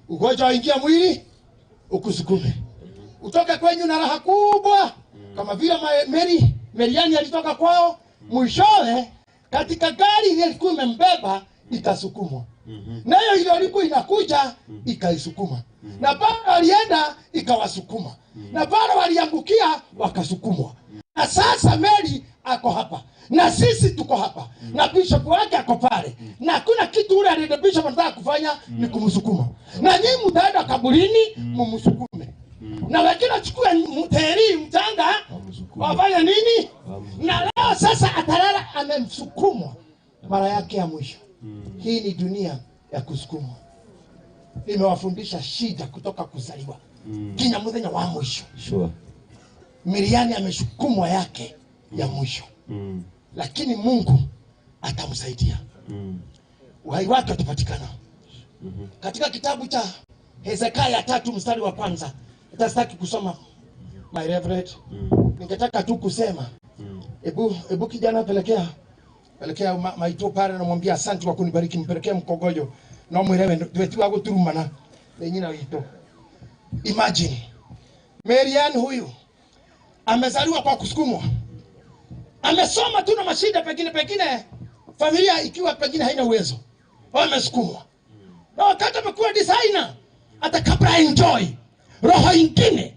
Ugonjwa waingia mwili ukusukume. Utoke kwenyu na raha kubwa kama vile Meriani alitoka kwao, mwishowe katika gari ile ilikuwa imembeba ikasukumwa. Nayo ile ilikuwa inakuja ikaisukuma. Na bado walienda ikawasukuma. Na bado waliangukia wakasukumwa. Na sasa Mary ako hapa na sisi tuko hapa na bishop wake ako pale, na hakuna kitu ule alienda bishop anataka kufanya ni kumsukuma. Na nyinyi mtaenda kaburini mumsukume. Na wengine wachukue mteri mchanga wafanye nini? Na leo sasa atalala amemsukumwa mara yake ya mwisho. Hii ni dunia ya kusukumwa. Nimewafundisha shida kutoka kuzaliwa kina muthenya wa mwisho. Sure. Miriani amesukumwa yake ya mwisho. Lakini Mungu atamsaidia. Uhai wake utapatikana. Katika kitabu cha Hezekia 3 mstari wa kwanza. Sitaki kusoma my reverend. Ningetaka tu kusema. Ebu kijana pelekea maito pale na mwambia asante kwa kunibariki, mpelekea mkogojo. Na mwirewe twetiwa guturumana na nyina wito. Imagine Marian huyu amezaliwa kwa kusukumwa. Amesoma tu na mashida, pengine familia ikiwa pengine haina uwezo. Wamesukumwa. Na wakati amekuwa designer, hata kabla enjoy, roho ingine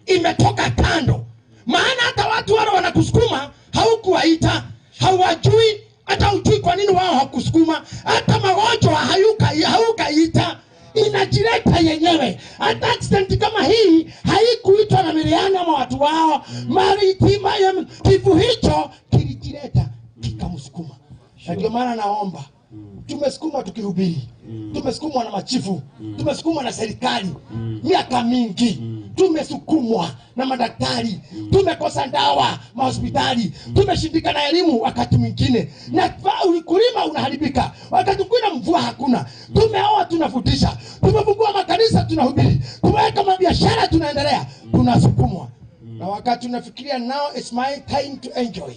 imetoka kando. Maana hata watu wale wanakusukuma haukuwaita, hawajui, hata hujui kwa nini wao hakusukuma. Hata magonjwa haukaita, inajileta yenyewe. Hata accident kama hii haikuitwa na Miriam ama watu wao. Kifo hicho kilijileta kikamsukuma. Na ndio maana naomba, tumesukumwa tukihubiri, tumesukumwa na machifu, tumesukumwa na serikali miaka mingi, tumesukumwa na madaktari, tumekosa dawa mahospitali, tumeshindikana elimu wakati mwingine, na ukulima unaharibika wakati mwingine mvua hakuna. Tumeoa tunafundisha, tumefungua makanisa tunahubiri, tumeweka mabiashara tunaendelea, tunasukumwa. Na wakati tunafikiria now it's my time to enjoy,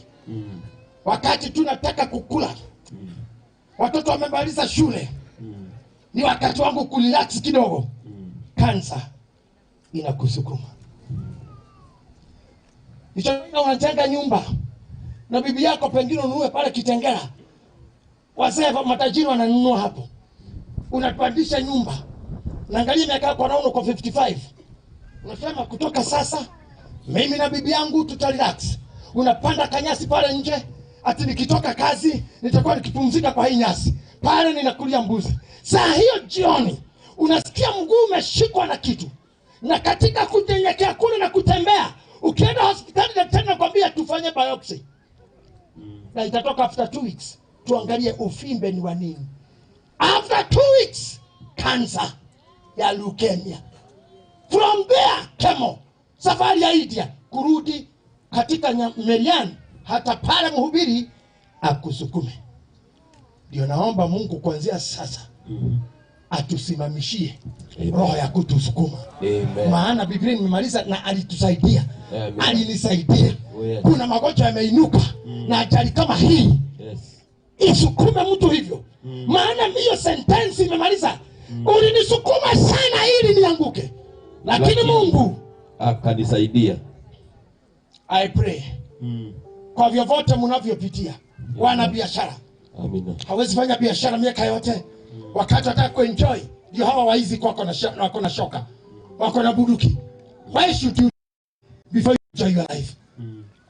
wakati tunataka kukula, watoto wamemaliza shule, ni wakati wangu kurelax kidogo, kansa inakusukuma. Nichoina unajenga nyumba na bibi yako pengine ununue pale Kitengela, wazee matajiri wananunua hapo, unapandisha nyumba, naangalia miaka yako naona uko 55, unasema kutoka sasa mimi na bibi yangu tutarelax. Unapanda kanyasi pale nje, ati nikitoka kazi nitakuwa nikipumzika kwa hii nyasi pale, ninakulia mbuzi. Saa hiyo jioni unasikia mguu umeshikwa na kitu, na katika kunyenyekea kule na kutembea, ukienda hospitali daktari anakuambia tufanye biopsy, na itatoka after 2 weeks, tuangalie ufimbe ni wa nini. After 2 weeks cancer ya leukemia. From there chemo, safari ya India kurudi katika Merian, hata pale mhubiri akusukume. Ndio naomba Mungu kuanzia sasa atusimamishie roho ya kutusukuma. Maana Biblia nimemaliza na alitusaidia. Alinisaidia. Oh, yes. Kuna magonjwa yameinuka na ajali kama hii. Yes. Isukume mtu hivyo. Maana hiyo sentence imemaliza. Ulinisukuma sana ili nianguke, lakini Mungu akanisaidia. I pray. Kwa vyovyote mnavyopitia, wana biashara. Amina. Hawezi fanya biashara miaka yote. Wakati wataka kuenjoy, ndio hawa waizi kwako na wako na shoka, wako na bunduki. Why should you before you enjoy your life?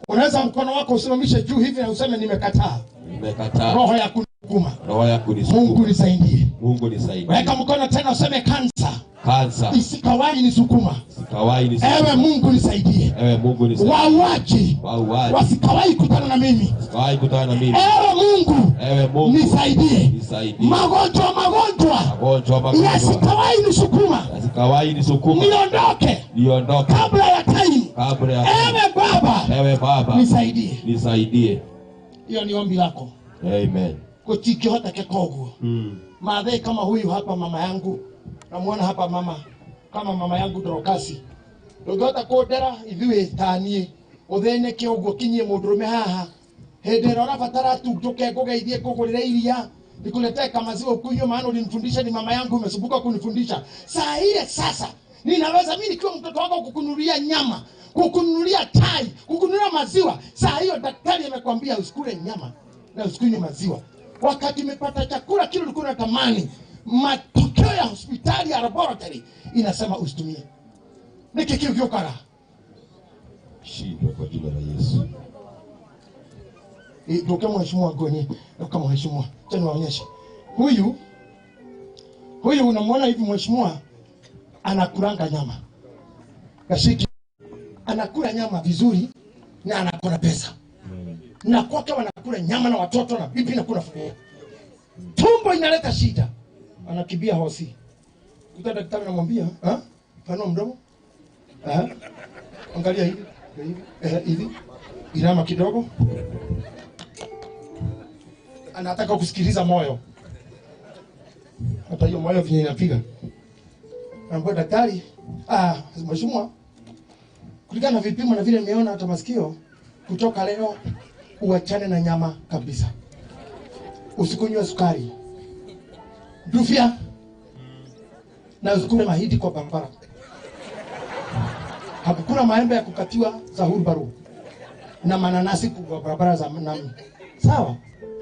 Unaweza mkono wako usimamishe juu hivi na useme nimekataa. Nimekataa. Roho ya kunisukuma. Roho ya kunisukuma. Mungu nisaidie. Mungu nisaidie. Weka mkono tena useme kansa. Kansa. Isikawahi nisukuma. Isikawahi nisukuma. Ewe Mungu nisaidie. Ewe Mungu nisaidie. Wauaji. Wauaji. Wasikawahi kutana na mimi. Wasikawahi kutana na mimi. Ewe Mungu. Ewe Mungu nisaidie. Nisaidie. Magonjwa magonjwa. Magonjwa magonjwa. Yasikawahi nisukuma. Yasikawahi nisukuma. Niondoke. Niondoke. Kabla ya time. Kabla ya time. Ewe Baba. Ewe Baba. Nisaidie. Nisaidie. Hiyo ni ombi lako. Amen. Kutikihota kekoguo. Maadhei kama huyu hapa mama yangu. Namuona hapa mama kama mama yangu Dorokasi. Ndũngĩhota kũndera ithuĩ ta niĩ ũthĩnĩke ũguo kinyie mũndũrũme haha. Hĩndĩ ĩrĩa ũrabatara tu njũke ngũgeithie ngũgũrĩre iria Nikuletee kamaziwa ukunywe, maana ulinifundisha, ni mama yangu umesumbuka kunifundisha. Saa ile sasa ninaweza mimi nikiwa mtoto wako kukununulia nyama, kukununulia tai, kukununulia maziwa. Saa hiyo daktari amekwambia usikule nyama na usikunywe maziwa. Wakati umepata chakula kile ulikuwa unatamani, matokeo ya hospitali ya laboratory inasema usitumie. Niki kiu kara. Shindwa kwa jina la Yesu. Ndoke mheshimiwa Goni, ndoke mheshimiwa. Acha niwaonyeshe. Huyu unamwona hivi mheshimiwa anakulanga nyama. Kashiki anakula nyama vizuri na anakula pesa. Na kwake wanakula nyama na watoto na bibi na kuna familia. Tumbo inaleta shida. Anakimbia hosi. Kuta daktari anamwambia, "Ah, panua mdomo. Ah. Angalia hivi, hivi, hivi. Inama kidogo." Anataka kusikiliza moyo. Hata hiyo moyo vyenye inapiga. Anaambia daktari, "Ah, mheshimiwa, kulingana na vipimo na vile nimeona hata masikio, kutoka leo uachane na nyama kabisa. Usikunywe sukari. Dufia na usikule mahindi kwa barabara. Hakukula maembe ya kukatiwa za hurbaru na mananasi kwa barabara za nami. Sawa?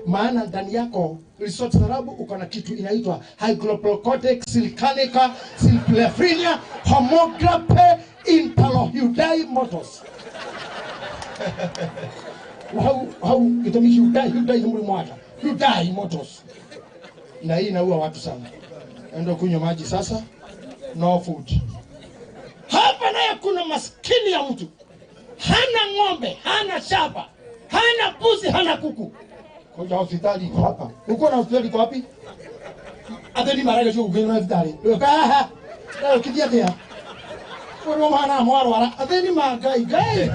Maana ndani yako resort Sarabu uko na kitu inaitwa hygroplocotic silicanica silplefrinia homogrape interlohyudai motos. Hau itomi hyudai ni mwata. Hyundai Motors. Na hii inaua watu sana. Enda kunywa maji sasa. No food. Hapa naye kuna maskini ya mtu. Hana ng'ombe, hana shamba, hana mbuzi, hana kuku. Koja hospitali iko hapa. Uko na hospitali iko wapi? Atheni maraga sio kugena hospitali. Ukaha. Na ukithia thia. Oro mana mwarwara. Atheni ma ngai ngai.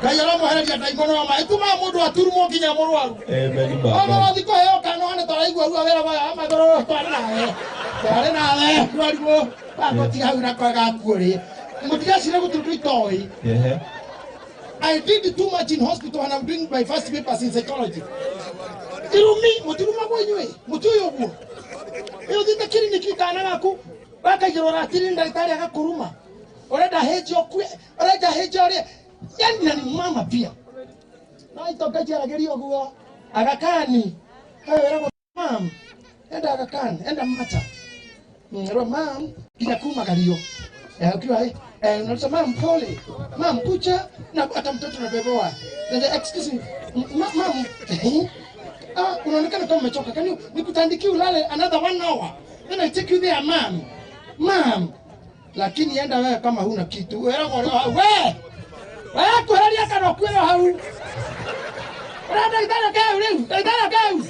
Ngai aramwehereria ndaimono wa maĩ tuma mũndũ aturumwo nginya mũrwaru. Amen. Ona Baba. wathi kũheo kana wane tũraigua ruo wĩra waya amatoro twarĩ nawe. Twarĩ nawe rwarigwo agũtiga hau na kwaga gakuũ rĩ. Mũtigacire gũtirĩ itoĩ. Ehe. I did too much in hospital and I'm doing my first papers in psychology. Irumi, mutirumagwo inyuĩ, mũtiũĩ ũguo. Ĩ ũthiĩte kiriniki kana gaku, gakaigĩrwo ratiri ndagĩtarĩ agakũruma. Ũrenda hĩnje ũkue, ũrenda hĩnje ũrĩe. Yani na ni mama pia. Na itonga njiaragĩria ũguo. Agakani. Hey, wĩragwo mam. Enda agakani, enda mata. Ro mam, nginya kumagario. Ukiwa unasema mam pole. Mam kucha na hata mtoto anabebewa. Then excuse me. Mam. Ah, unaonekana kama umechoka. Can you nikutandikie ulale another 1 hour? Then I take you there mam. Mam. Lakini enda wewe kama huna kitu. Wewe wewe. Wewe kuheria kana kwero hau. Ura ndagĩtarĩ kau rĩu, ndagĩtarĩ kau.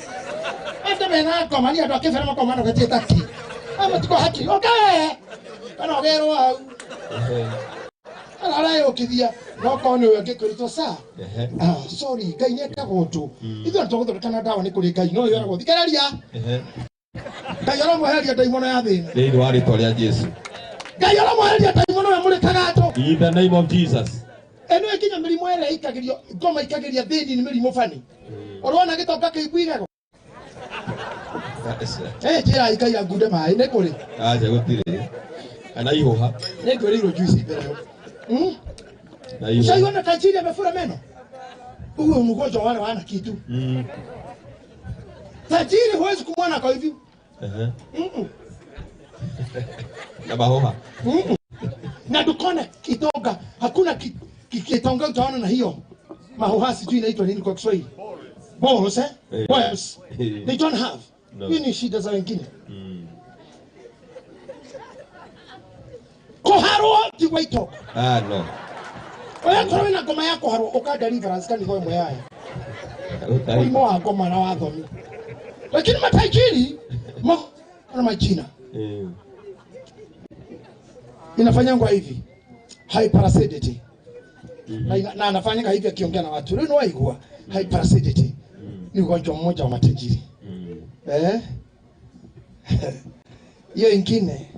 Ate mena ngoma ni andũ a kĩbera makoma no taki. Ama tuko haki. Okay. Kana ũgerwo hau. Ehe. Kana arayũkithia. No korwo nĩ ũyũ angĩkwĩrĩtwo sa. Ehe. Ah, sorry, Ngai nĩ ekaga ũndũ. Ithuĩ nĩtũgũthondeka na ndawa nĩ kũrĩ Ngai no yoragwo thikĩrĩria. Ehe. Ngai aramweheria ndaimono ya thĩna. Thĩinĩ wa rĩtwa rĩa Jesu. Ngai aramweheria ndaimono ya mũrĩkaga andũ. In the name of Jesus. Ĩno ĩkinya mĩrimũ ĩrĩa ĩikagĩrio ngoma ikagĩria thĩni nĩ mĩrimũ bani. Ũrona gĩtonga kĩimbu igego. Njĩra ikaira ngunde maĩ nĩ kũrĩ. Acha gũtirĩ. Kana ihũha. Nĩ ngwĩrĩirwo juice mbere ĩyo. Na ihũha. Ushaiona tajiri amefura meno? Huyo mgonjwa wale wana kitu. Tajiri huwezi kumwona kwa hivyo. Ehe. Na mahoha. Na dukona kitonga, hakuna kitonga utaona na hiyo. Mahoha sijui inaitwa nini kwa Kiswahili. Balls, eh? Balls. They don't have. No. Hiyo ni shida za wengine. Kuharwo ti gwa itonga. Ah, no. Oya korwo wĩna ngoma ya kũharwo ũka deliverance kanitha ĩmwe yaya. Mũrimũ wa ngoma na wathomi. Lakini matajiri na majina. Inafanyangwa hivi. Hyperacidity. Na anafanyanga hivi akiongea na watu. Leo waigua hyperacidity. Ni ugonjwa mmoja wa matajiri. Hiyo ingine.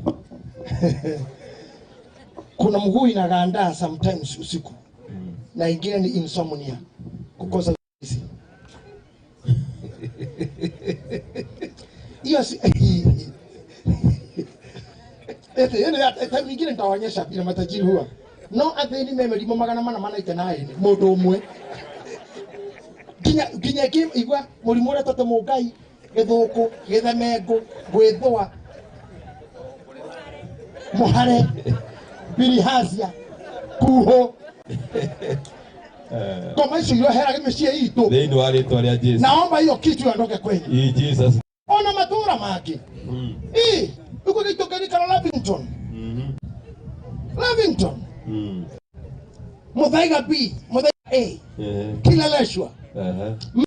Kuna mguu inaganda sometimes usiku. Na ingine ni insomnia. Kukosa usingizi. Hiyo si ete yene ete mingine nitawaonyesha bila matajiri huwa. No athĩni me mĩrimũ 489 mũndũ ũmwe. Nginya nginya igua mũrimũ ũrĩa tete mũngai gĩthũkũ gĩthemengũ gwĩthũa mũhare bilharzia kuho ngoma icio iroherage mĩciĩ itũ. Thĩinĩ wa rĩtwa rĩa Jesu. Naomba hiyo kitu iondoke kwenyu. In Jesus. Ona matũra mangĩ ĩ uko gĩitũkĩrikana Lavington. Lavington. Muthaiga B, Muthaiga A, Kileleshwa,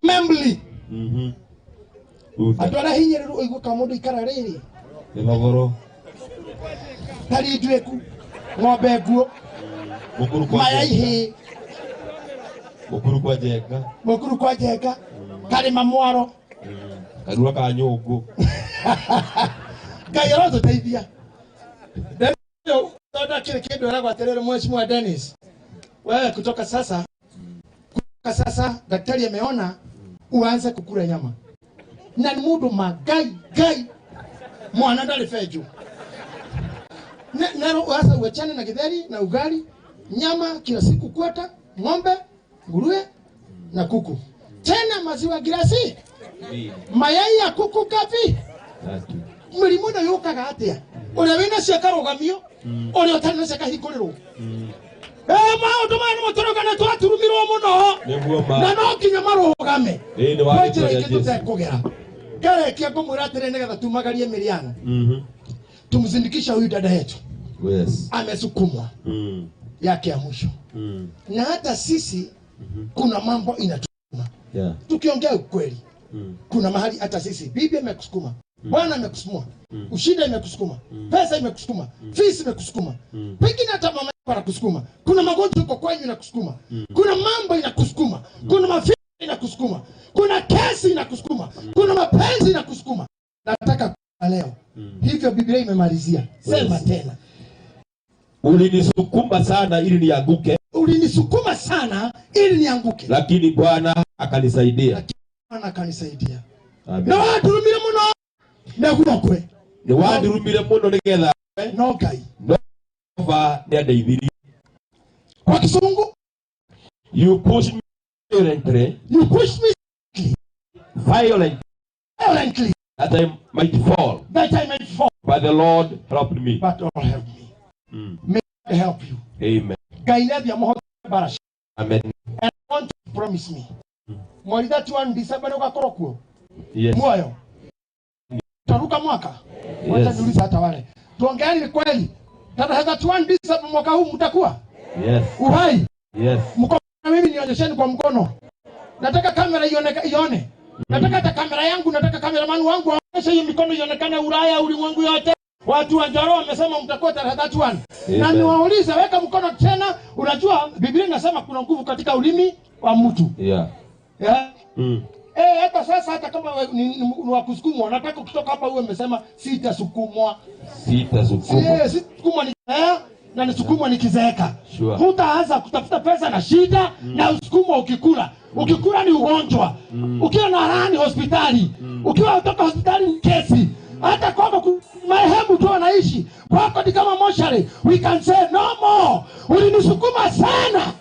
Membli. Andũ arĩa hinyĩrĩru ũigua ka mũndũ ikara rĩrĩ Gĩthogoro. Tari nduĩku, ng'ombe nguo, Mũkuru kwa maya Njenga. ihĩĩ, Mũkuru kwa Njenga. Mũkuru kwa Njenga, Karĩma Mwaro. Karura ka nyũngũ. Ngai arotũteithia. Tonda kile kindu eragwo atiriri, Mheshimiwa Dennis, wewe kutoka sasa daktari ameona uanze kukula nyama na ni mundu magai gai mwana ndari benju. Nero sasa uachane na githeri na ugali, nyama kila siku, kwata ng'ombe, nguruwe na kuku, tena maziwa girasi, mayai ya kuku ngapi? 3. Mĩrimũ ĩno yũkaga atĩa? Ũrĩa wĩna cio akarũgamio, ũrĩa ũtarĩ nacio akahingũrĩrwo. Maũndũ maya nĩmo tũrauga nĩ twaturumirwo mũno Nĩguo ma. Na no nginya marũgame. Thĩinĩ wa Kwĩ rĩtwa njĩra rĩa ingĩ Jesu. tũtekũgera. Ngarĩkia ngũmwĩra atĩrĩ, nĩgetha tumagarie Miriana, tumsindikisha huyu dada yetu, amesukumwa yake ya mwisho, na hata sisi kuna mambo inatusukuma. Tukiongea ukweli, kuna mahali hata sisi bibi amekusukuma, bwana amekusukuma, ushida imekusukuma, pesa imekusukuma, fees imekusukuma, pengine hata mama yako anakusukuma. Kuna magonjwa uko kwenyu inakusukuma, kuna mambo inakusukuma, kuna mafia inakusukuma, kuna kesi inakusukuma, kuna mapenzi inakusukuma. Nataka kwa leo hivyo Biblia imemalizia, sema tena. Ulinisukuma sana ili nianguke, Ulinisukuma sana ili nianguke, lakini Bwana akanisaidia. Bwana akanisaidia. Amen. Na wandurumire muno neguo kwe. Nĩ wandirumire mũno nĩgetha No Ngai. Jehova nĩandeithirie. Kwa Kisungu. You push me violently, You push me violently, violently that I might fall, that I might fall, but the Lord helped me. But God help me. May God help you. Amen. Ngai nĩ athiĩ bara. Amen. And I want to promise me. Mweri 31 December nĩ ũgakorwo kuo. Yes. Muoyo. Taruka mwaka. Wacha Yes. niulize hata wale. Tuongeani ni kweli. Tarehe 31 December mwaka huu mtakuwa Yes. uhai. Yes. Mko na mimi, nionyesheni kwa mkono. Nataka kamera ione, ione. Nataka hata kamera yangu, nataka cameraman wangu aonyeshe hiyo mikono ionekane Ulaya, ulimwengu yote. Watu wa Njoro wamesema mtakuwa tarehe 31. Na Amen. niwaulize, weka mkono tena. Unajua Biblia inasema kuna nguvu katika ulimi wa mtu. Yeah. Eh, hata sasa hata kama ni wa kusukumwa, nataka kutoka hapa uwe umesema sitasukumwa. Sitasukumwa. Sisukumwa ni na nisukumwa nikizeeka. Sure. Hutaanza kutafuta pesa na shida na usukumwa ukikula. Ukikula ni ugonjwa. Ukiwa na raha ni hospitali. Ukiwa kutoka hospitali ni kesi. Hata kwako marehemu tu anaishi. Kwako ni kama moshari. We can say no more. Ulinisukuma sana.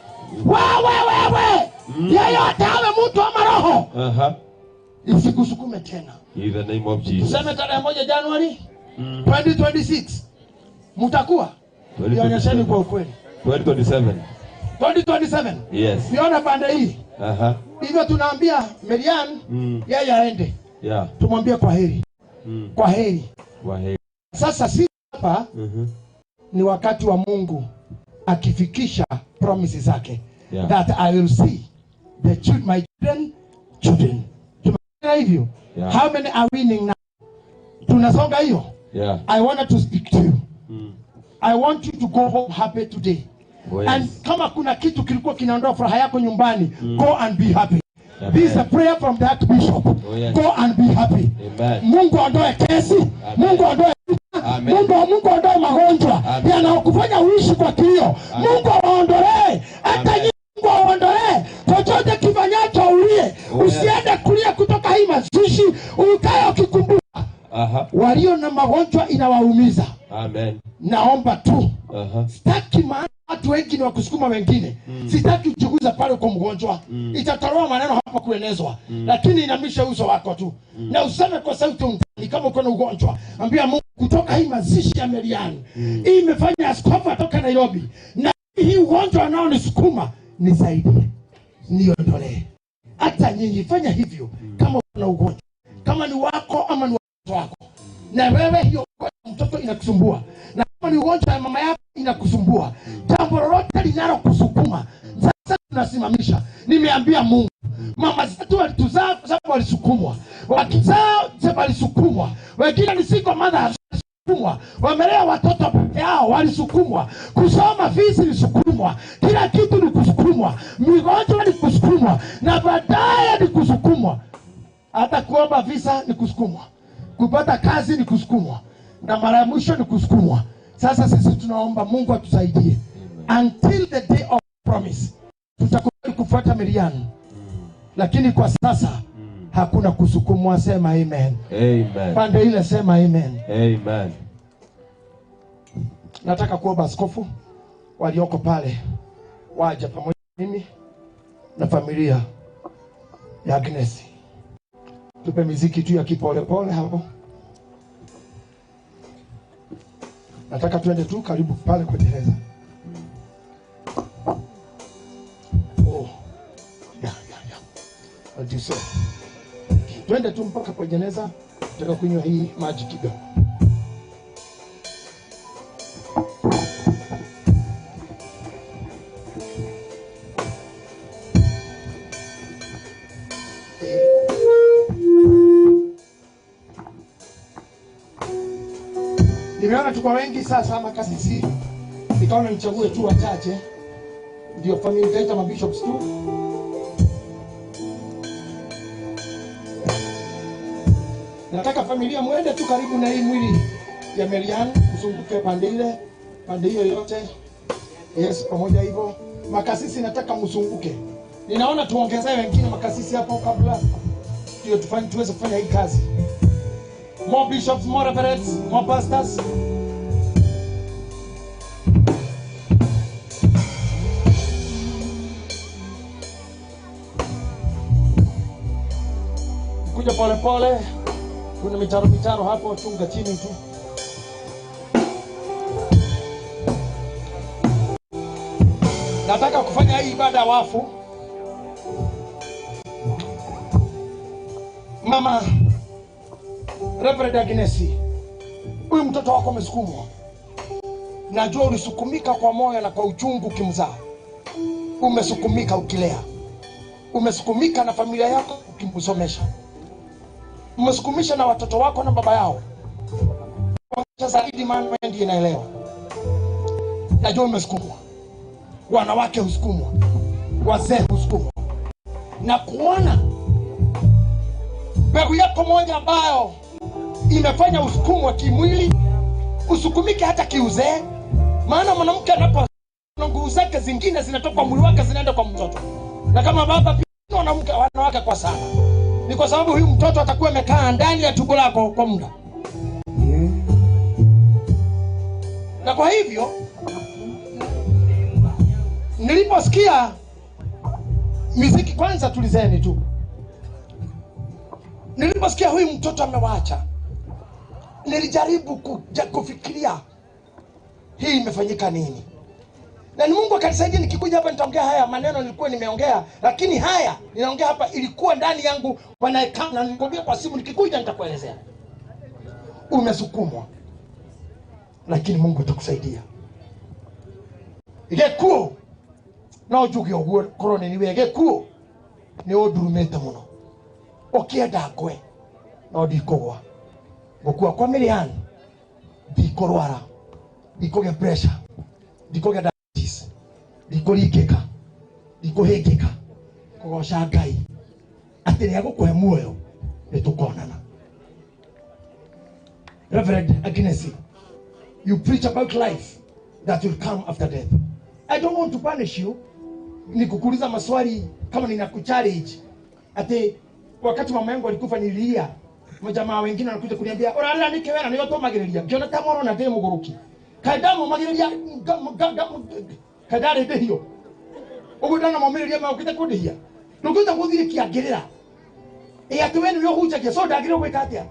Wewe wewe. Yeyote awe mtu ama roho. Isikusukume tena. In the name of Jesus. Tuseme tarehe 1 Januari 2026 mtakuwa, nionyesheni kwa ukweli. 2027. 2027. Yes. Nione pande hii. Hivyo tunaambia Marian yeye aende, tumwambie kwa heri, kwa heri. Kwa heri. Sasa si hapa ni wakati wa Mungu akifikisha promises zake that I will see the children, my children, children. Tumeona hivyo. Yeah. How many are winning now? Tunasonga hiyo. I wanted to speak to you. I want you to go home happy today. Oh, yes. And kama kuna kitu kilikuwa kinaondoa furaha yako nyumbani, go and be happy. Amen. This is a prayer from the Archbishop. Oh, yes. Go and be happy. Amen. Mungu aondoe kesi. Mungu aondoe Amen. Mungu aondoe magonjwa Amen. yanayokufanya uishi kwa kilio. Amen. Mungu awaondolee hata Amen. nyinyi, Mungu awaondolee chochote kifanyacho ulie. Oh, yes. Usiende kulia kutoka hii mazishi, ukae ukikumbuka Walio na magonjwa inawaumiza. Amen. Naomba tu. Sitaki, maana watu wengi ni wakusukuma wengine. Sitaki uchunguze pale kwa mgonjwa. Itatolewa maneno hapa kuenezwa. Lakini inamisha uso wako tu. Na useme kwa sauti ndani kama uko na ugonjwa. Ambia Mungu, kutoka hii mazishi ya Merian. Hii imefanya askofu atoka Nairobi. Na hii ugonjwa unaonisukuma nisaidie. Niondolee. Hata nyinyi fanya hivyo kama una ugonjwa. Kama ni wako ama ni watoto wako. Na wewe hiyo mtoto inakusumbua. Na kama ni ugonjwa ya mama yako inakusumbua. Jambo lolote linalokusukuma sasa tunasimamisha. Nimeambia Mungu, mama zetu walituzaa kwa sababu walisukumwa. Wakizaa sababu walisukumwa. Wengine ni single mothers walisukumwa. Wamelea watoto peke yao walisukumwa. Kusoma fees ilisukumwa. Kila kitu ni kusukumwa. Migonjwa ni kusukumwa. Na baadaye ni kusukumwa. Hata kuomba visa ni kusukumwa. Kupata kazi ni kusukumwa. Na mara ya mwisho ni kusukumwa. Sasa sisi tunaomba Mungu atusaidie. Until the day of promise. Tutakubali kufuata Miriam. Lakini kwa sasa hakuna kusukumwa. Sema amen. Amen. Pande ile sema amen. Amen. Nataka kuomba askofu walioko pale waje pamoja mimi na familia ya Agnes. Tupe miziki tu ya kipole pole hapo. Nataka tuende tu karibu pale kwa Teresa. Oh. Yeah. I'll do so. Tuende tu mpaka kwa jeneza. Nataka kunywa hii maji kidogo. Nimeona tuko wengi sasa makasisi. Nikaona nichague tu wachache. Ndio familia itaita mabishops tu. Nataka familia muende tu karibu na hii mwili ya Merian, mzunguke pande ile, pande hiyo yote. Yes, pamoja hivyo. Makasisi nataka mzunguke. Ninaona tuongezee wengine makasisi hapo kabla ndio tuweze kufanya hii kazi. More bishops, more reverends, more pastors. Kuja pole pole. Kuna mitaro mitaro hapo, chunga chini tu. Nataka kufanya hii ibada wafu. Mama Reverend Agnes, huyu mtoto wako amesukumwa. Najua ulisukumika kwa moyo na kwa uchungu ukimzaa. Umesukumika ukilea. Umesukumika na familia yako ukimsomesha. Umesukumisha na watoto wako na baba yao. Kwa zaidi maana wewe ndiye naelewa. Najua umesukumwa. Wanawake husukumwa. Wazee husukumwa. Na kuona mbegu yako moja ambayo imefanya usukumwe kimwili, usukumike hata kiuzee. Maana mwanamke anapo nguvu zake zingine zinatoka kwa mwili wake zinaenda kwa mtoto. Na kama baba pia mwanamke wanawake kwa sana. Ni kwa sababu huyu mtoto atakuwa amekaa ndani ya tumbo lako kwa muda. Na kwa hivyo niliposikia miziki, kwanza tulizeni tu. Niliposikia huyu mtoto amewaacha, nilijaribu kufikiria hii imefanyika nini. Na ni Mungu akanisaidia, nikikuja hapa nitaongea haya maneno nilikuwa nimeongea, lakini haya ninaongea hapa ilikuwa ndani yangu wanaeka, na nilikwambia kwa simu nikikuja nitakuelezea. Umesukumwa, lakini Mungu atakusaidia. Gekuo no njuge uguo korwo ni niwe gekuo ni undurumite muno. Ukienda ngwe no ndikugwa. Gukua kwa Miriam ndikurwara, ndikugĩa pressure, ndikugĩa diabetes, ndikũringĩka, ndikũhĩngĩka. Kũgoca Ngai atĩ nĩ egũkũhe muoyo nĩtũkonana. Reverend Agnes, you preach about life that will come after death. I don't want to punish you. Nikukuuliza maswali kama ninakuchallenge. Ati wakati mama yangu alikufa nililia. Majamaa wengine wanakuja kuniambia urarira niki wena niyo tumagiriria ngiona ta morona ndi muguruki kai ndamumagiriria kai ndari ndihio uguo ndanamomiriria maukite kundihia ndungihota guthirikia ngirira ĩ atĩ we nĩwe ũhunjagia so ndagĩrĩirwo gwĩka atĩa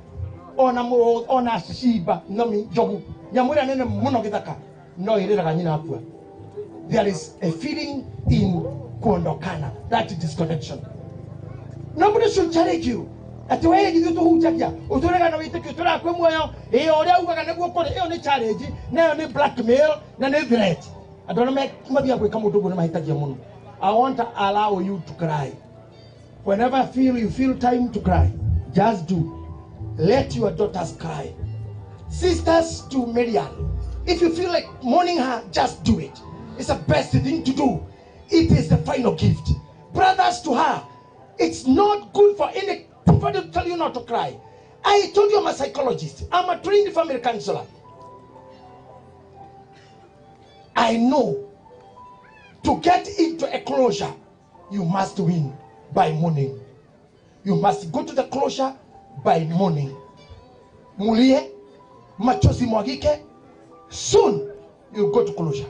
ona ona cimba nomi njogu nyamũ ĩrĩa nene mũno gĩthaka no ĩrĩraga nyina akua. There is a feeling in kuondokana, that disconnection. Nobody should challenge you atĩ we githĩ tũhunjagia ũtũrega na wĩtĩkio tũrega kwĩ muoyo ĩ ũrĩa ugaga nĩguo kũrĩ. Ĩyo nĩ challenge nayo nĩ blackmail na nĩ threat. Andũ arĩa mathiaga gwĩka mũndũ ũguo nĩ mahĩtagia mũno. I want to allow you to cry. Whenever you feel time to cry, just do. Let your daughters cry. Sisters to Marian, if you feel like mourning her, just do it. It's the best thing to do. It is the final gift. Brothers to her, it's not good for anybody to tell you not to cry. I told you I'm a psychologist. I'm a trained family counselor. I know to get into a closure, you must win by mourning. You must go to the closure by mourning. Mulie, machozi mwagike, soon you go to closure.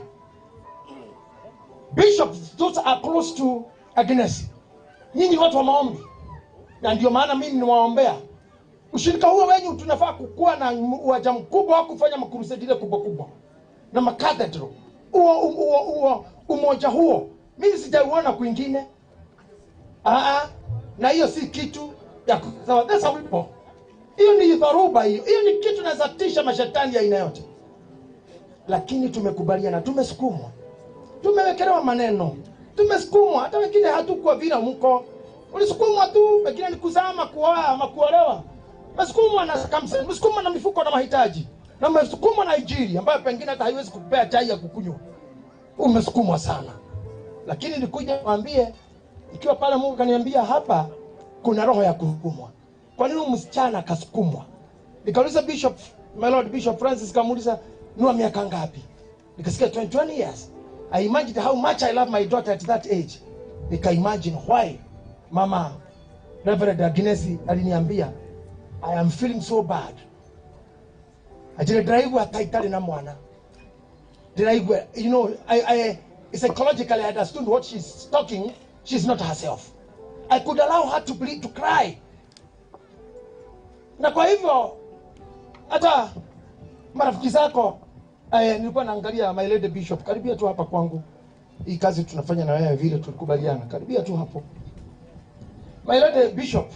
Bishops, those are close to Agnes. Nyinyi watu wa maombi, na ndio maana mimi niwaombea. Ushirika huo wenyu tunafaa kukua na uwaja mkubwa wa kufanya makrusade ile kubwa kubwa na makathedral. Huo umoja huo mimi sijauona kwingine. Na hiyo si kitu ya sawa, that's a weapon. Hiyo ni dharuba hiyo. Hiyo ni kitu naweza tisha mashetani ya aina yote. Lakini tumekubaliana, tumesukumwa. Tumewekelewa maneno. Tumesukumwa, hata wengine hatukuwa vile mko. Ulisukumwa tu, wengine ni kuzama, kuoa ama kuolewa. Msukumwa na kamsa, msukumwa na mifuko na mahitaji. Na msukumwa na injili ambayo pengine hata haiwezi kupea chai ya kukunywa. Umesukumwa sana. Lakini nilikuja niwaambie, ikiwa pale Mungu kaniambia hapa kuna roho ya kusukumwa. Kwa nini msichana akasukumwa? Nikauliza Bishop, my Lord Bishop Francis, kamuuliza ni wa miaka ngapi? Nikasikia 21 years. I imagined how much I love my daughter at that age. Nika imagine why Mama Reverend Agnes aliniambia I am feeling so bad. Ajire ndiraigua ta itarĩ na mwana. Ndiraigua, you know, I psychologically understood what she's talking. She's not herself. I could allow her to bleed, to cry. Na kwa hivyo hata marafiki zako, nilikuwa naangalia my lady bishop, karibia tu hapa kwangu. Hii kazi tunafanya na wewe vile tulikubaliana, karibia tu hapo. My lady bishop,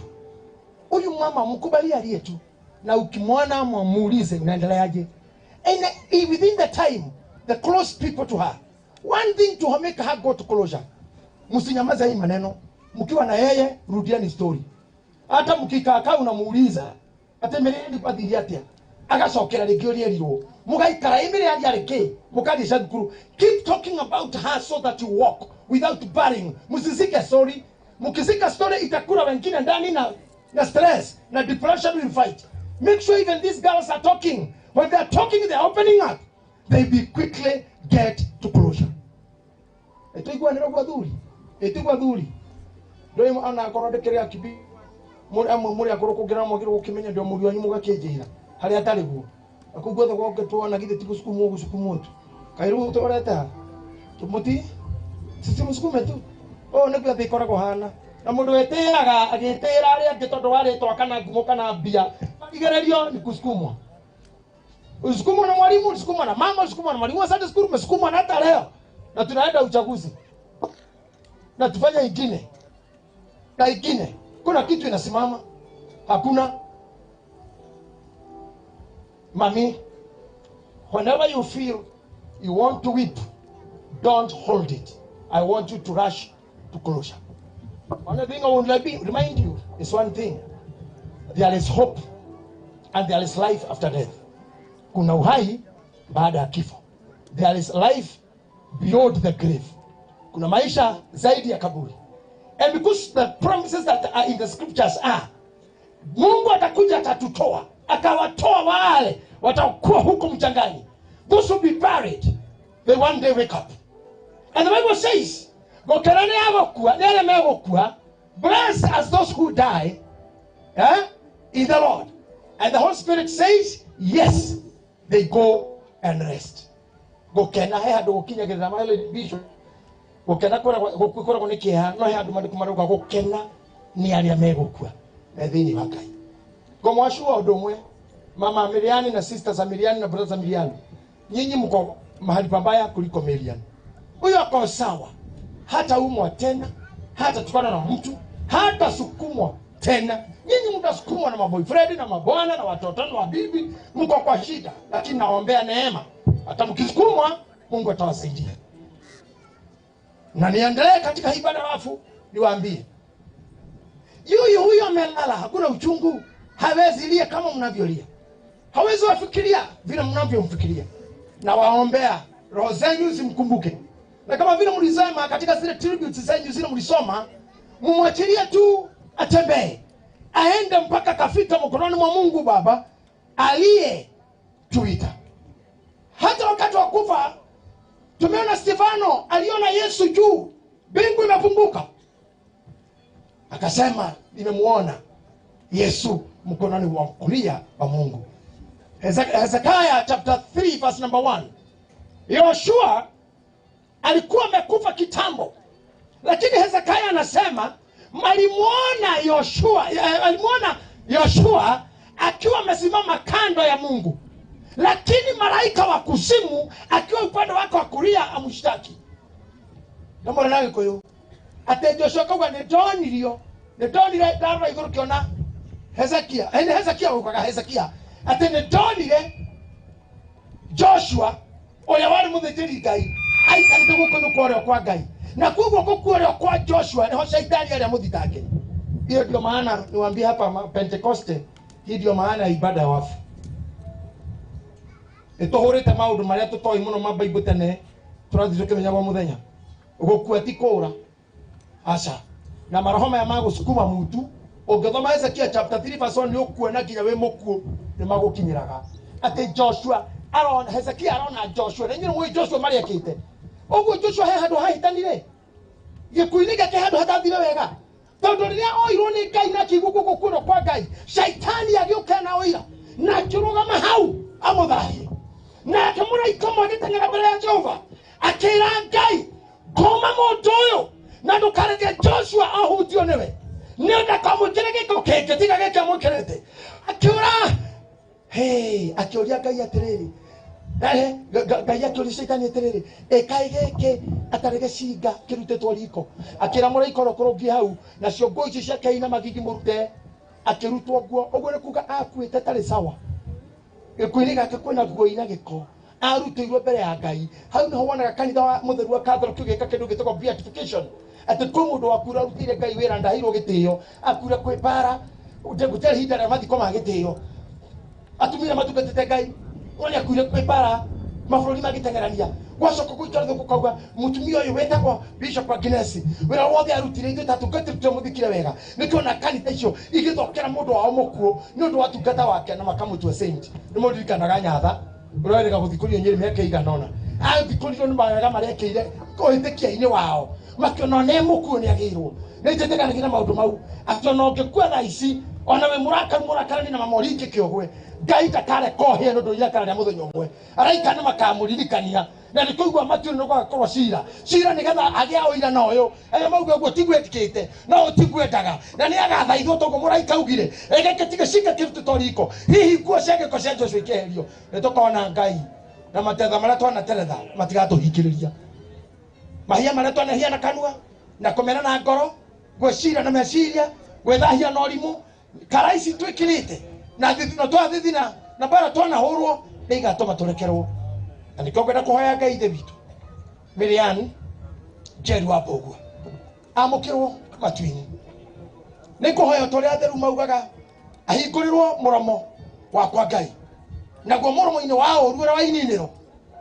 huyu mama mkubalia aliye tu, na ukimwona muulize unaendeleaje. And within the time, the close people to her, one thing to make her go to closure. Msinyamaze hii maneno. Mkiwa na yeye rudiani story. Hata mkikaa kaa unamuuliza ate merindi kwathiri atia, agacokera rĩngĩ ũrĩa erirwo. Mũgaikara ĩmĩrĩ aria rĩngĩ, mũkaria cukuru. Keep talking about her so that you walk without barring. Msizike story. Mkizika story itakula wengine ndani na stress na depression will fight. Make sure even these girls are talking. When they are talking, they are opening up. They be quickly get to closure. Etoigwa nĩ rogwa thuri. Etoigwa thuri. Ndio ana akorwo ndĩkĩrĩ akibi. Muri amwe muri akorwo kũngĩra mwagĩrĩirwo gũkĩmenya ndio mũriũ wanyu mũgakĩnjĩra harĩa atarĩ guo. Na kũu guothe gwake tuona githĩ ti gũsukumwo gũsukumwo tu. Kaĩ rĩu tũrorete ha? Tũmũti sisi mũsukume tu. Ũũ nĩguo thĩ ĩkoragwo hana. Na mũndũ wĩtĩaga agĩtĩĩra arĩa angĩ tondũ wa rĩtwa kana ngumo kana mbia, igererio ni kusukumwa. Usukumwa na mwalimu, usukumwa na mama, usukumwa na mwalimu wa Sunday school, umesukumwa na hata leo. Na tunaenda uchaguzi. Na tufanye ingine. Na ingine. Kuna kitu inasimama. Hakuna. Mami, whenever you feel you want to weep, don't hold it. I want you to rush to closure. One thing I would like to remind you is one thing. There is hope and there is life after death. Kuna uhai baada ya kifo. There is life beyond the grave. Kuna maisha zaidi ya kaburi. And because the promises that are in the scriptures are, Mungu atakuja atatutoa, akawatoa wale watakuwa huko mchangani. Those who be buried, they one day wake up. And the Bible says, blessed as those who die, eh? in the Lord. And the Holy Spirit says, yes, they go and rest. Gukena he handu gukinyagirira maele bishop. Gukena gukoragwo ni kieha no he handu mandiku marauga gukena ni aria megukua me thiini wa Ngai. Ngomwacua undu umwe, mama Miriani na sisters za Miriani na brothers za Miriani, nyinyi mko mahali pabaya kuliko Miriani. Huyo ako sawa, hata umwa tena, hata tukana na mtu, hata sukumwa tena. Nyinyi mtasukumwa na maboyfriend na mabwana na watoto na wabibi, mko kwa shida, lakini naombea neema, hata mkisukumwa Mungu atawasaidia. Na niendelee katika ibada wafu, niwaambie yuyu huyo amelala, hakuna uchungu, hawezi lia kama mnavyolia, hawezi wafikiria vile mnavyomfikiria. Na waombea roho zenu zimkumbuke, na kama vile mlisema katika zile tributes zenu zile mlisoma, mumwachilie tu atembee, aende mpaka kafika mkononi mwa Mungu Baba aliye tuita. Hata wakati wa kufa tumeona Stefano aliona Yesu juu, mbingu imefunguka, akasema nimemuona Yesu mkononi wa kulia wa Mungu. Hezekiah chapter 3 verse number 1. Yoshua alikuwa amekufa kitambo, lakini Hezekiah anasema alimuona Yoshua, alimuona Yoshua akiwa amesimama kando ya Mungu, lakini malaika wa kuzimu akiwa upande wake wa kulia amshtaki. Ndio nayo koyo ate Joshua kauga ni ndonirio, ni ndonire ndarora iguru kiona Hezekia, ene Hezekia ukaga Hezekia ate ni ndonire Joshua uria wari muthinjiri Ngai aikarite guku kwa kwa Ngai, na koguo gukuorio kwa Joshua niho shaitani aria muthitange. Hiyo ndio maana niwaambie hapa Pentecoste, hii ndio maana ya ibada ya wafu. Ituhurite maundu maria tutoi muno ma Bible tene turathi tukimenya gwa muthenya gukua ti kura aca na maroho maya magusukuma mutu. Ungithoma Hezekia chapter 3 verse 1 ni ukuona nginya wi mukuo ni magukinyiraga ati Joshua arona, Hezekia arona Joshua na inyuĩ mũĩ Joshua maria ekĩte ũguo. Joshua he handũ hahĩtanire gĩkuũ-inĩ gĩake, handũ hatathire wega, tondũ rĩrĩa oirwo nĩ Ngai na akĩigua guoko kuono kwa Ngai, shaitani agĩũka na ũira na akĩrũgama hau amũthahie. Nake mũraika ũmwe agĩteng'era mbere ya Jehova akĩra Ngai, ngoma mũndũ ũyũ na ndũkareke Joshua ahutio nĩwe, nĩ ndakamwĩkĩre gĩko kĩngĩ tiga gĩkĩ amwĩkĩrĩte. Akĩũra hey, akĩũria Ngai atĩrĩrĩ, Ngai akĩũria shaitani atĩrĩrĩ, ĩkai gĩkĩ atarĩ gĩcinga kĩrutĩtwo riko. Akĩra mũraika ũrĩa ũkũrũngiĩ hau, nacio nguo icio ciake ina magigi mũrute. Akĩrutwo nguo, ũguo nĩ kuga akuĩte tarĩ sawa, gĩkuũ-inĩ gake kwĩna nguo ina gĩko, arutĩirwo mbere ya Ngai. Hau niho wonaga kanitha wa mũtheru wa Catholic ũgĩka kĩndũ gĩtagwo beatification, atĩ kwĩ mũndũ wakuire arutĩire Ngai wĩra ndaheirwo gĩtĩo, akuire kwĩ mbara gũtirĩ ihinda rĩa mathiko ma gĩtĩo, atumia matungatĩte Ngai no nĩakuire kwĩ mbara mabũrũri magĩteng'erania. Gwacoka gũikara thĩ gũkauga mũtumia ũyũ wĩtagwo Bishop Agnes wĩra wothe arutire ithuĩ tatungatĩre tũmũthikire wega. Nĩtuona kanitha icio igĩthokera mũndũ wao mũkuũ nĩ ũndũ wa tungata wake na makamũtua saint. Nĩ mũririkanaga Nyatha ũrĩa werĩga gũthikũrio Nyĩrĩ mĩaka ĩigana ũna, athikũrirwo nĩ mawega marĩa ekĩire ũhĩtĩkia-inĩ wao, makĩona nĩ mũkuũ nĩ agĩirwo. Nĩ njĩtĩkanagĩra na maũndũ mau atĩ ona ũngĩkua thaa ici ona wĩ mũrakaru mũrakarani na mamori kĩogwe, Ngai ndakareka ũhĩe nĩ ũndũ irakara rĩa mũthenya ũmwe. Araika nĩ makamũririkania na nĩ kũigua matu nĩ gũgakorwo cira cira nĩgetha agĩe ũira na ũyũ arĩa mauga ũguo tiguo etĩkĩte no ũtiguendaga, na nĩ agathaithwo toguo mũraika augire gĩkĩ ti gĩcinga kĩrutĩtwo riko, hihi nguo cia gĩko cia Joshua ikĩeherio. Nĩ tũkona Ngai na matetha marĩa twanateretha matigatũhingĩrĩria, mahia marĩa twanahia na kanua na kũmena na ngoro, gwĩciria na meciria, gwĩthahia na ũrimũ, kara ici twĩkĩrĩte na thithino twathithina na mbara twanahũrwo nĩ igatũma tũrekerwo. Na nĩkĩo ngwenda kũhoya Ngai ithe witũ Miriam Njeru wa Mbũgua amũkĩrwo matu-inĩ. Nĩ ngũhoya ta ũrĩa atheru maugaga ahingũrĩrwo mũromo wa kwa Ngai, naguo mũromo-inĩ wa ũru ũrĩa wa ininĩro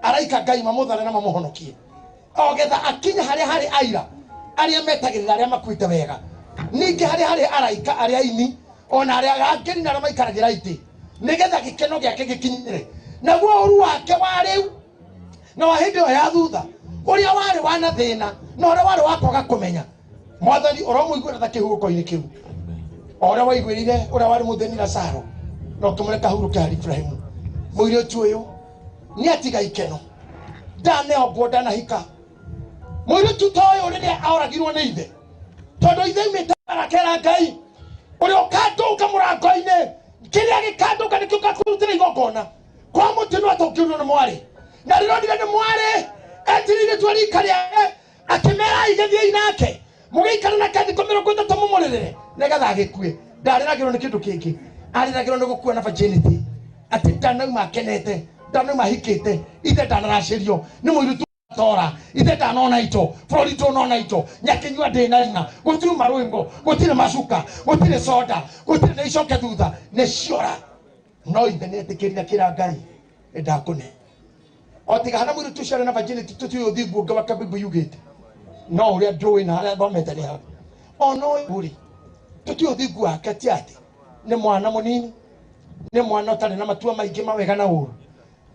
araika Ngai mamũthare na mamũhonokie, o getha akinye harĩa harĩ aira arĩa metagĩrĩra arĩa makuĩte wega, ningĩ harĩa harĩ araika arĩa aini ona arĩa arangĩri na arĩa maikaragĩra itĩ, nĩgetha gĩkeno gĩake gĩkinyĩre. Naguo ũru wake wa rĩu na wa hĩndĩ ĩyo ya thutha, ũrĩa warĩ wa na thĩna na ũrĩa warĩ wa kwaga kũmenya, Mwathani ũromũiguĩra tha kĩhurũko-inĩ kĩu. Ora waiguire uria wari mutheni Lazaro no kimureka huruke hari Ibrahimu. Muiritu uyu ni atiga ikeno ndaneo nguo ndanahika. Muiritu ta uyu riria aoragirwo ni ithe tondu ithe aumite arakera Ngai uria ukandunga murango-ini kiria gikandunga nikio ngakurutira igongona kwa mutino atũngĩrwo nĩ mwarĩ na rĩronire nĩ mwarĩ etirire tua rika rĩake akĩmera igethiei nake mũgĩikara nake thikũ 30 mũmũrĩrĩre nĩgetha agĩkue. Ndarĩragĩrwo nĩ kĩndũ kĩngĩ, arĩragĩrwo nĩ gũkua na virginity atĩ ndanauma akenete, ndanauma ahikĩte, ithe ndanaracĩrio nĩ mũirĩtu tora, ithe ndanona ito bũrũri ndũnona ito, nyakĩnyua ndĩnarima, gũtirĩ marwĩmbo, gũtirĩ macuka, gũtirĩ soda, gũtirĩ na icoke thutha nĩ ciora. No ithe nĩetĩkĩrire kĩra Ngai ndakũne o tiga hana mũirĩtu ũcio arĩ na virginity tũtiũĩ ũthingu ũngĩ wa Bible yugĩte no ũrĩa njũĩ na harĩa thomete nĩ hau ona ũyũ rĩ tũtiũĩ ũthingu wake ti atĩ nĩ mwana mũnini, nĩ mwana ũtarĩ na matua maingĩ ma wega na ũru,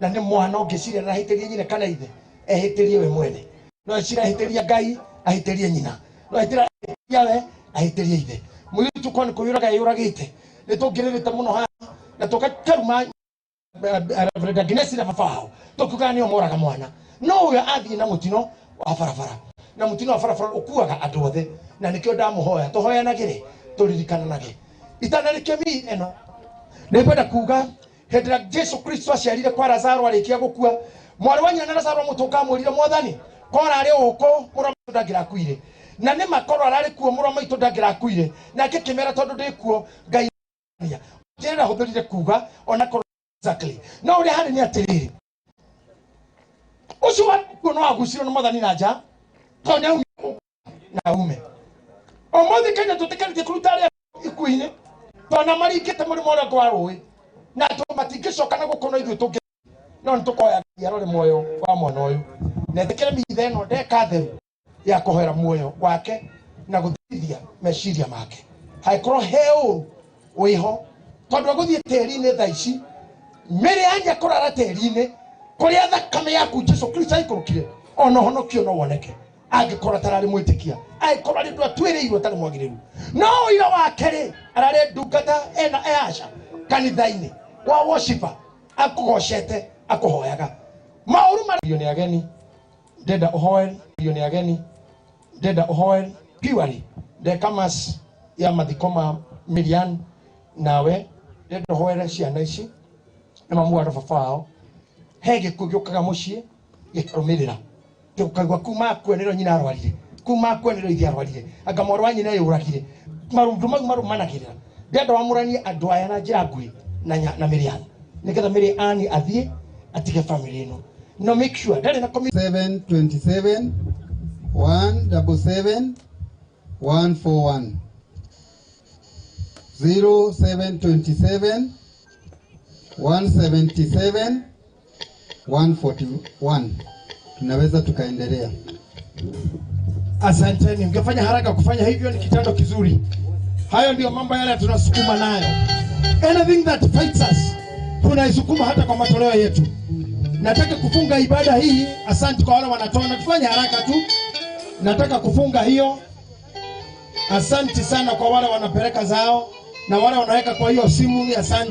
na nĩ mwana ũngĩciria ndahĩtĩrie nyina kana ithe ehĩtĩrie we mwene, no eciria ahĩtĩrie Ngai ahĩtĩrie nyina, no ahĩtĩrie we ahĩtĩrie ithe. Mũirĩtu korwo nĩ kwĩyũraga eyũragĩte nĩ tũngĩrĩrĩte mũno haha na tũgakaruma Reverend Agnes na baba wao tũkiugaga nĩo moraga mwana. No ũyũ athiĩ na mũtino wa barabara, na mũtino wa barabara ũkuaga andũ othe, na nĩkĩo ndamũhoya tũhoyanagĩre tũririkananage. Itanarĩkia mii ĩno nĩngwenda kuga hĩndĩ ĩrĩa Jesu Kristo aciarire kwa Lazaro arĩkia gũkua, mwarĩ wa nyina na Lazaro amũtũnga amwĩrire Mwathani korwo arĩ ũkũ mũrũ wa maitũ ndangĩrakuire, na nĩ ma korwo ararĩ kuo mũrũ wa maitũ ndangĩrakuire. Nake kĩmera tondũ ndĩ kuo Ngai njĩra hũthĩrire kuga ona korwo exactly no ũrĩa harĩ nĩ atĩrĩrĩ, ũcio wa kuo no agucirwo nĩ Mwathani na nja tondũ nĩ aumire na aume. Ũmũthĩ Kenya tũtĩkĩrĩtie kũruta arĩa ikuũ-inĩ tondũ na maringĩte mũrĩmo ũrĩa ũngĩ wa rũĩ na andũ matingĩcoka na gũkũ no ithuĩ tũngĩ no nĩ tũkoya Ngai arore muoyo wa mwana ũyũ na etĩkĩre mitha ĩno ndeka theru ya kũhoera muoyo wake na gũthithia meciria make hangĩkorwo he ũru wĩho tondũ agũthiĩ tĩri-inĩ thaa ici mĩrĩ anja kũrara tĩri-inĩ kũrĩa thakame yaku Jesu Kristo aikũrũkire ona ũhonokio no woneke angĩkorwo atararĩ mwĩtĩkia, angĩkorwo arĩ ũndũ atuĩrĩirwo atarĩ mwagĩrĩru. No ũira wake rĩ ararĩ ndungata ena eaca kanitha-inĩ wa worshiper akũgocete akũhoyaga maũru marĩa nĩ ageni ndenda ũhoe nĩ ageni ndenda ũhoe purely ndeka mass ya mathiko ma Miriam nawe ndenda ũhoere ciana ici na mamu wa baba wao he gĩkuũ gĩũkaga mũciĩ gĩkarũmĩrĩra tũkaigua kuma akue nĩrĩo nyina arwarire, kuma akue nĩrĩo ithe arwarire, anga mwarĩ wa nyina eyũragire. Maũndũ mau marũmanagĩrĩra. Ndĩrenda wamũranie andũ aya na njĩra nguhĩ na Miriam nĩgetha Miriam athiĩ atige family ĩno. No make sure ndarĩ na 727 177 141 0727 177 141. Tunaweza tukaendelea. Asanteni, mngefanya haraka kufanya hivyo, ni kitendo kizuri. Hayo ndio mambo yale tunasukuma nayo. Anything that fights us tunaisukuma hata kwa matoleo yetu. Nataka kufunga ibada hii. Asante kwa wale wanatoa, na tufanye haraka tu. Nataka kufunga hiyo. Asante sana kwa wale wanapeleka zao na wale wanaweka kwa hiyo simu, ni asante.